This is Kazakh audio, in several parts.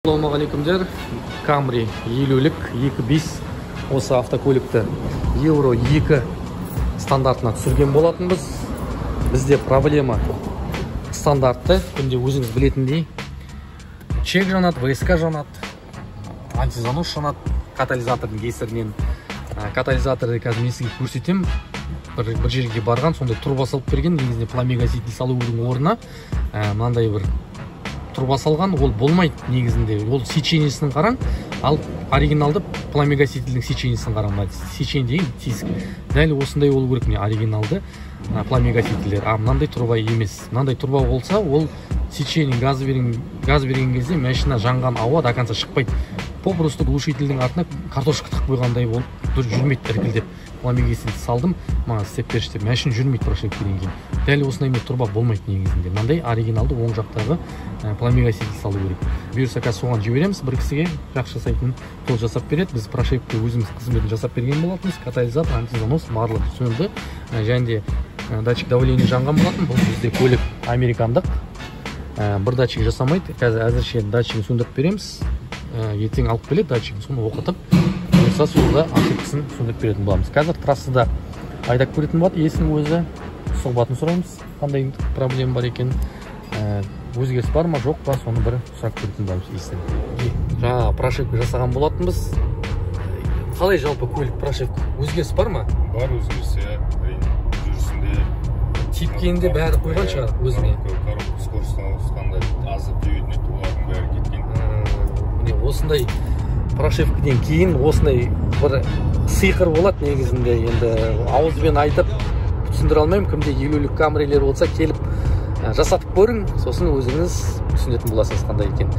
Ассалаумағалейкумдер. Camry 50-лік 2.5 осы автокөлікті Евро 2 стандартына түсірген болатынбыз. Бізде проблема стандартты, күнде өзіңіз білетіндей, чек жанады, ВСК жанады, антизанос жанады катализатордың кесірінен. Катализаторды қазір мен сізге көрсетемін. Бір жерге барған, сондай труба салып берген, негізінде пламегаситель салудың орнына мынандай бір труба салған, ол болмайды негізінде. Ол сечениесін қараң, ал оригиналды пламегасительдің сечениесін қараң, мына сечение деген тесік. Дәл осындай болу керек міне оригиналды пламегасительдер. А мынандай труба емес. Мынандай труба болса, ол сечение газ берген кезде машина жанған ауа до конца шықпайды. Попросту глушительдің артына картошка тығып қойғандай болып жүрмейді іркілдеп. Пламегаситель салдым, маған істеп берші деп, машина жүрмейді прошивкадан кейін. Дәл осындай міне труба болмайды негізінде. Мынандай оригиналды оң жақтағы пламегаситель салу керек. Бұйырса қазір соған жібереміз, бір кісіге жақсы жасайтын, сол жасап береді. Біз прошивка өзіміз қызметін жасап берген болатынбыз. Катализатор, антизанос барлығы сөнді. Және де датчик давления жанған болатын. Бұл бізде көлік американдық. Бір датчик жасамайды. Қазір әзірше датчигін сөндіріп береміз. Ертең алып келеді датчигін, соны оқытып, бұйырса сонда ошибкасын сөндіріп беретін боламыз. Қазір трассада айдап көретін болады иесінің өзі. Сұхбатын сұраймыз, қандай проблема бар екен, өзгеріс бар ма жоқ па, соны бір сұрап көретін боламыз иесінен. Жаңа прошивка жасаған болатынбыз. Қалай жалпы көлік прошивка, өзгеріс бар ма? Бар өзгеріс, иә, әрине. Жүрісінде тепкенде бәрі қойған шығар өзіне. Коробка скоростьтан ауысқанда аздап теуетін еді, олардың бәрі кеткен. Міне осындай прошивкадан кейін осындай бір сиқыр болады негізінде. Енді ауызбен айтып түсіндіре алмаймын. Кімде 50-лік Camry'лер болса, келіп жасатып көрің, сосын өзіңіз түсінетін боласыз қандай екен.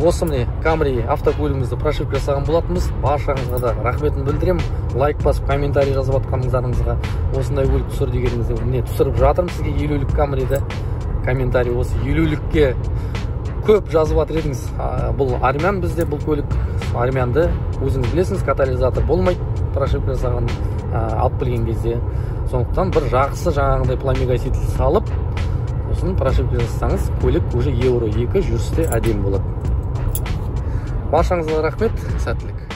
Осы міне Camry автокөлігімізді прошивка жасаған болатынбыз. Баршаңызға да рахметін білдіремін. Лайк басып, комментарий жазып жатқаныңыздарыңызға, осындай көлік түсір дегеніңізге міне түсіріп жатырмын сізге 50-лік Camry'ді. Комментарий осы 50-лікке көп жазып жатыр едіңіз. Бұл армян, бізде бұл көлік армянды, өзіңіз білесіңіз, катализатор болмайды прошивка жасаған, алып келген кезде. Сондықтан бір жақсы жаңағындай пламегаситель салып, сосын прошивка жасасаңыз, көлік уже Евро 2 жүрісте әдемі болады. Баршаңызға рахмет, сәттілік.